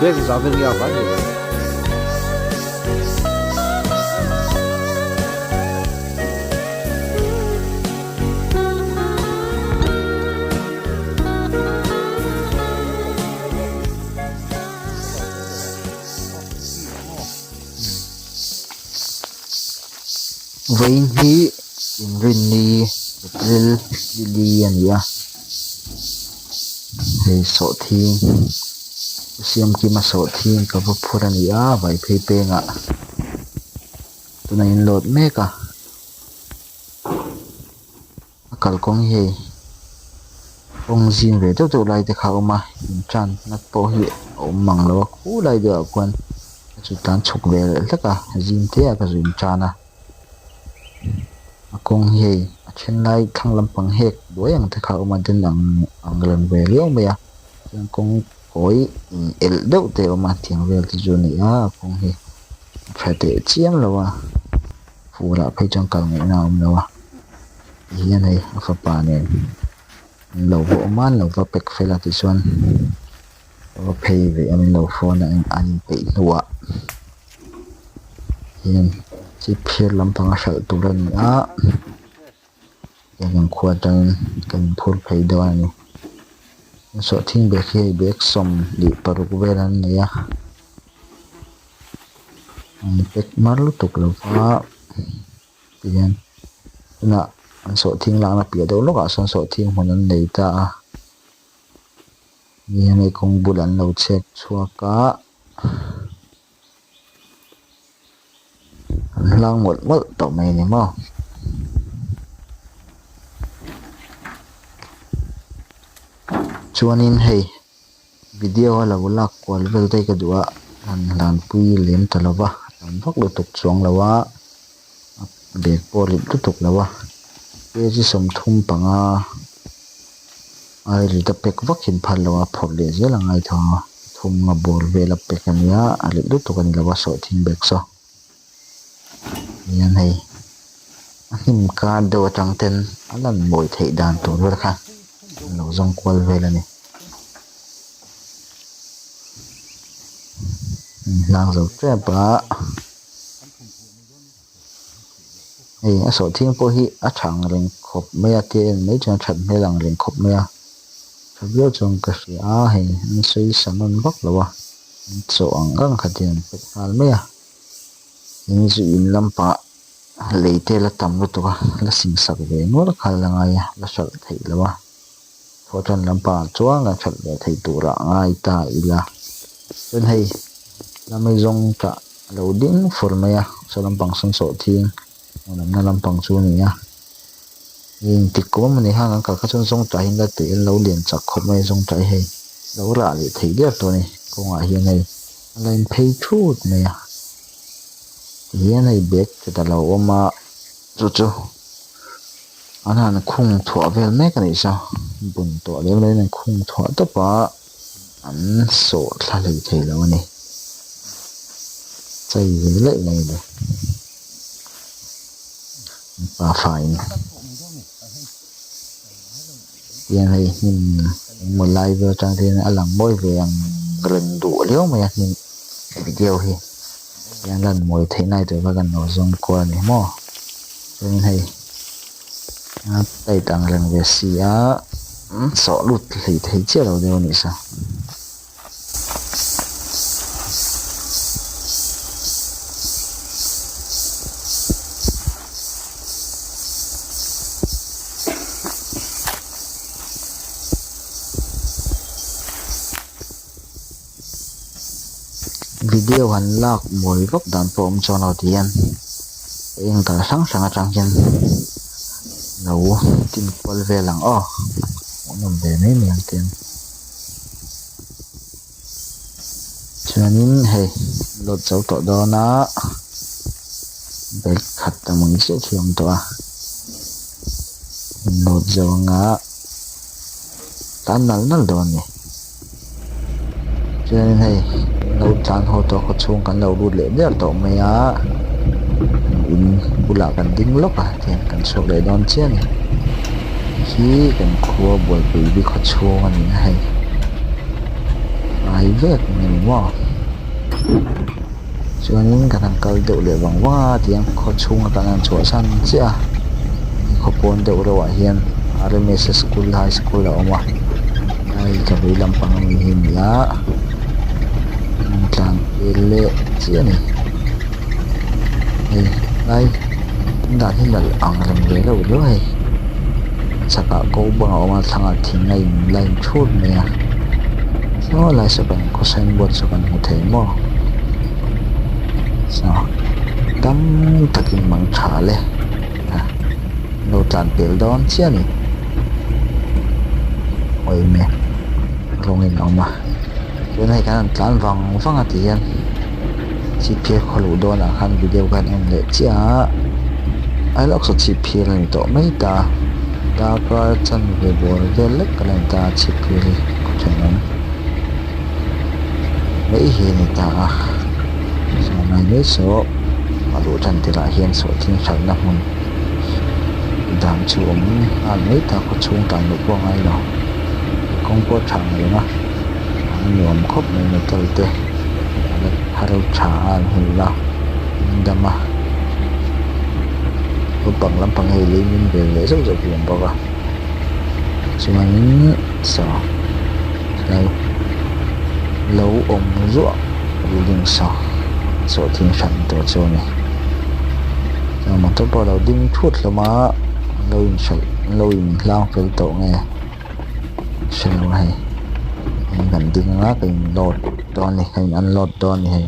Bag zah vel nge a vai hle. Vawiin hi Inrinni April ni li a ni a hei sawhthing siamkima sawhthing ka va phur a ni a vaiphei pengah tunah in load mek a a kalkawng hi hei kawng zim ve deuh deuh lai te kha a awm a in tan na pawh hi a awm mang lo a khulai deuh ah khuan a chu tlan chhuk ve leh hlek a zim te ah ka zu in tan a a kawng hi hei a then lai thlang lampang hek buai ang te kha a awm a den ang ang reng ve riau mai a chuan kawng kawi in elh deuh te a awm a tiang vel te chu a ni a a kawng hi a tha teh chiam lo a. Fur ah phei chuan kal ngaihna a awm lo a tihian hei a fapa nen an lo va awm a an lo va pack fel a tichuan a va phei ve a min lo phone a an inpeih hnuah hian chip phir lampang a hralh tur a ni a tihian kan khua atangin kan inphur phei dawn a ni sawhthing bag hi hei bag 26 vel an nei a. An pack mar lutuk lo va tihian tunah an sawhthing lakna piah deuh lawkah sawn sawhthing hmun an nei ta a ni hei kawng bul an lo chhek chhuak a an hlang mawlh mawlh tawh mai a ni maw. Chuanin hei. Video a lo lak kual vel daih ka duh a han hlanpui lem ta lo va tam vak lutuk chuang lo a a bag pawh rit lutuk lo a kg 35 ai rit a pack vak hi an phal lo a phawrh leh zel a ngai tho a thum nga bawr vel a pack a nia a rit lutuk a ni lo a sawhthing bag saw hian hei a hnim kar deuh atang ten a lan mawi theih dan tur vel kha an lo zawng kual vel a ni an hlang zo tep a hei a sawhthing pawh hi a tha ang reng khawp mai a tia en mai chuan a that hmel ang reng khawp mai a tha viau chuan ka hria a hei an sawi sa nawn vak lo a an chawh ang ang kha te an pet nghal mai a. In zu in lampah lei te la tam lutuk a la sing sak ve nual kha la ngai a la hralh theih loh a thawhtan lampangah chuan kan hralh ve theih turah ngai ta ila chuan hei lamei zawng tah a lo ding fur mai a saw lampang sawn sawhthing lamna lampang chu a ni a hei engtik kum emaw ni khan kan kal kha chuan zawng tah hi la tui a lo lian chak khawp mai a zawng tah hi hei lo rah leh theih der tawh a ni kawngah hian hei. A la inphei thut mai a tihian hei bag chawt a lo awm a chu chu an han khung thuah vel mek a nih saw bun tawh lem loin an khung thuah tawp a an sawh thla hlei thei lo a ni chei ve laih mai a ni an pafa in tiang hei hnim engemaw lai vel atang te hian a lang mawi ve ang reng duh riau mai a hnim video hi tiang lan mawi theih nai tur kha kan lo zawng kual a ni maw chuanin hei a tight ang reng ve si a sawh lut hlei thei chiah lo deuh a nih saw. Video han lak mawi vak dan pawh a awm chuan lo ti hian eng dal hrang hrang atang hian lo tin kual vel ang aw hmuhnawm ve mai mai ang tiang. Chuanin hei load zo tawh dawn a bag khat a mawni chiah khi a awm tawh a load zo anga tlan nal nal dawn a ni chuanin hei lo tlan haw tawh khaw chhung kan lo lut leh der tawh mai a in bulah kan ding lawk a tihian kan chhuak leh dawn chiah a ni. Hi kan khua buaipui bik khaw chhung a ni a hei. Ngai vek mai ni maw? Chuanin kan han kal deuh leh vang vang a tiang khaw chhunga kan han chhuahsan chiah a, hei khaw pawn deuh reuh ah hian R_M_S school high school a awm a, hei ka vei lampang ami hi a ni a, an tlan pel leh chiah a ni, hei lai an dan hi nalh ang reng ve reuh riau a hei. A chhakah ko bang a awm a thlangah thing a in line thut mai a saw lai saw kan khaw signboard saw kan hmu thei maw saw tam takin mang tha le a lo tlan pel dawn chiah a ni awime rawngin a awm a chuan hei kan han tlan vang vang a ti hian chhipphir khaw luh dawnah khan video khan en leh chiah a ai lawk saw chhipphir a ni tawh mai ta darkar chanve bawr vel lek ka la ni ta chhipphir hi khaw thenawm mai hi a ni ta a chuan ai mai saw a luh tan tirah hian sawhthing hralhna hmun dan chu awm nghal mai ta khaw chhung tan luh pawh a ngai lo kawng pawh a tha ang reng a a nuam khawp mai metal te. A la thar tha a an hmu a an dam a naupang lampang hei lei min ve leh zauh zauh hi a awm bawk a chuanin saw tlai lo awm zuah building saw sawhthing hran tur chu a ni chuan motor pawh a lo ding thut hlawm a an lo inhralh an lo inhlang fel tawh nge. Hrelo a hei hei kan ding anga ka in load dawn a ni ka in unload dawn a ni hei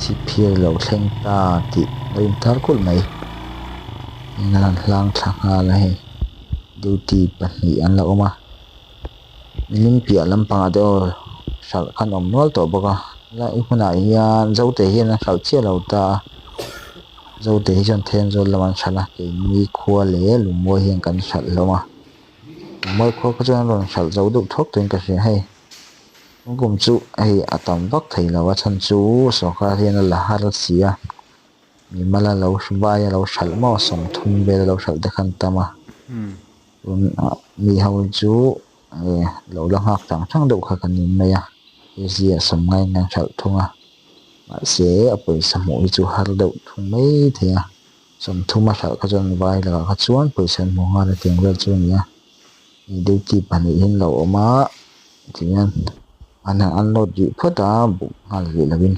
chhipphir lo thleng ta tih a in tar kulh mai heng an han hlang thla nghal a hei duty pahnih an lo awm a milim piah lampangah te aw hralh khan awm nual tawh bawk a helai hmunah hian zote hian an hralh chiah lo ta a zote hi chuan thenzawl lamah an hralh a keini khua leh lungmawi hian kan hralh hlawm a. Mawi khua kha chuan an rawn hralh zo deuh thawk tuin ka hria hei kum chu hei a tam vak thei lo a chhan chu sawrkar hian a la har si a mimala lo vai a lo hralh maw 30 vel a lo hralh te khan tam a tun ah mi ho chu eh lo la nghak tang tang deuh kha kan in mai a kg ah 50 in an hralh thung a mahse a pawisa hmuh hi chu har deuh thung mai thei a. 30 a hralh kha chuan vai lakah kha chuan pawisa an hmu nghal a tiang vel chu a ni a duty pahnih hi an lo awm a tihian an han unload rih phawt a buk nghal rih lovin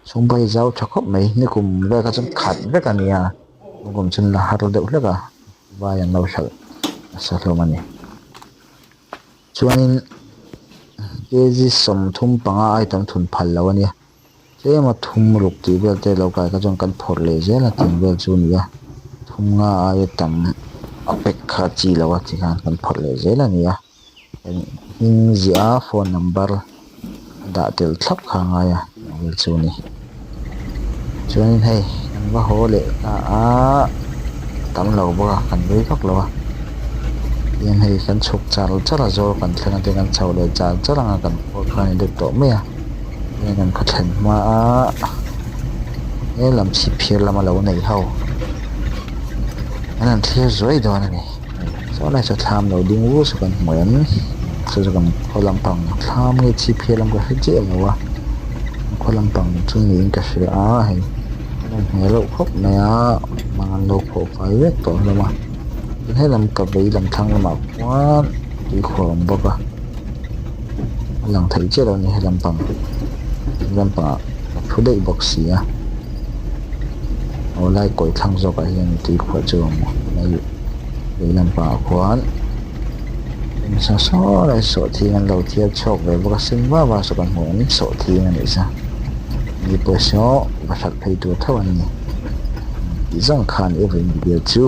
chhung pawh hi zau tha khawp mai nikum vel kha chuan khat vek a ni a nikum chuan la har deuh hlek a vai an lo hralh nasa hlawm a ni chuanin kg 35 ai tam thun phal lo a nia. Tlema thum ruk tih vel te lo kai kha chuan kan phawrh leh zel a tih vel chu a ni a thum nga aia tam a pack kha chi lo a ti khan kan phawrh leh zel a ni a hming ziah a phone number a dah tel thlap kha a ngai a tih vel chu a ni chuanin hei kan va haw leh ta a tam lo bawk a kan rei vak lo a tihian hei kan chhuk char char a zawl kan thleng a tin kan chho leh char char ang a kan khua kha a ni deuh tawh mai a. Heng an khaw thlen hma a he lam chhipphir lama lo nei ho an han thlir zuai dawn a ni saw lai saw thlam lo ding vur saw kan hmu em chu chu kan khaw lampang thlam nge chhipphir lam ka hre chiah lo a an khaw lampang chu niin ka hria a hei an rawn hne reuh khawp mai a mang an lo phawh fai vek tawh hlawm a tin helam ka vei lam thlang lamah khuan tuikhuah a awm bawk a. A lang thei chiah lo a ni he lampang he lampangah a phu daih bawk si a aw lai kawi thlang zawkah hian tui khuah chu a awm a lai lei lampangah khuan engsaw saw lai sawhthing an lo thiar chhuak ve bawk a sen vak vak saw kan hmuh ang sawhthing a nih chu mi pawh saw va hralh phei tur tho an ni tih zawng khan i vawiin video chu.